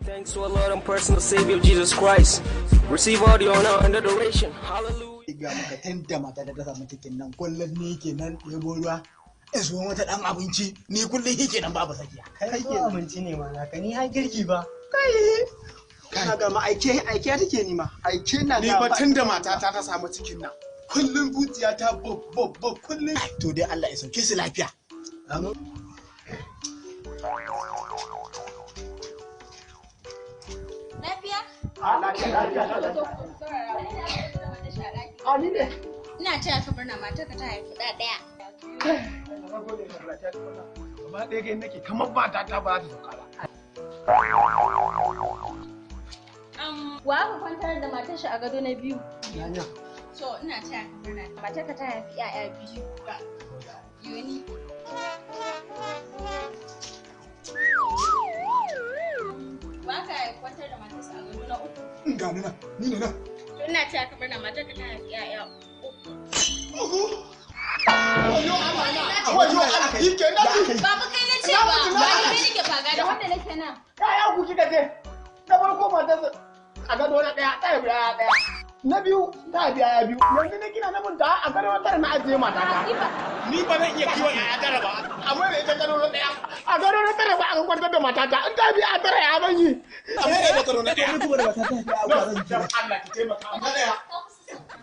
Thanks to our Lord and personal Savior Jesus Christ. Receive all the honor and adoration. Hallelujah. Ga maka tunda mata ta samu cikin nan, kullum ni kenan ɗebo ruwa in so mata ɗan abinci, ni kullum shi kenan, babu sakiya. Kai ko abinci ne ma naka, ni har girki ba. Kai, kana ga ma aike aike take, ni ma aike na. Ni fa tun da matata ta samu cikin nan, kullum zuciya ta bob bob bob kullum. To dai Allah ya sauke su lafiya. Amin. Lafiya? A, lafiya, lafiya, lafiya. A, ni ne. Ina taya ka murna, matarka ta haifi ɗa ɗaya. Gaba ɗaya kai nake kamar matata ba za ta sauka ba. Wa aka kwantar da matar shi a gado na biyu? Nana. To ina taya ka murna, matarka ta haifi 'ya'ya biyu. Yoni. Wa aka kwantar da matarsa a gado na uku? Ga ni nan, ni ne nan. To ina taya ka murna, matarka ta haifi 'ya'ya uku. Uku. Wayo Allah na, wayo Allah, shi ke nan. Babu kai na ce ba, ba ni kai nake faga da wanda nake nan. Kaya ku kika ce na farko matar a gado na ɗaya ta haifi yaya ɗaya, na biyu ta haifi yaya biyu, yanzu ne kina nufin ta a gado na tara na ajiye matata? Ni ba zan iya kiwon yaya tara ba, amma da ita gado na ɗaya. A gado na tara ba aka kwantar da matata, in ta biya a tara ya ban yi? Amma da ita gado na ɗaya. Ni kuma da mata ta haifi abuwa zan ji. Dan Allah ki taimaka na ɗaya. Ka kusa sauka.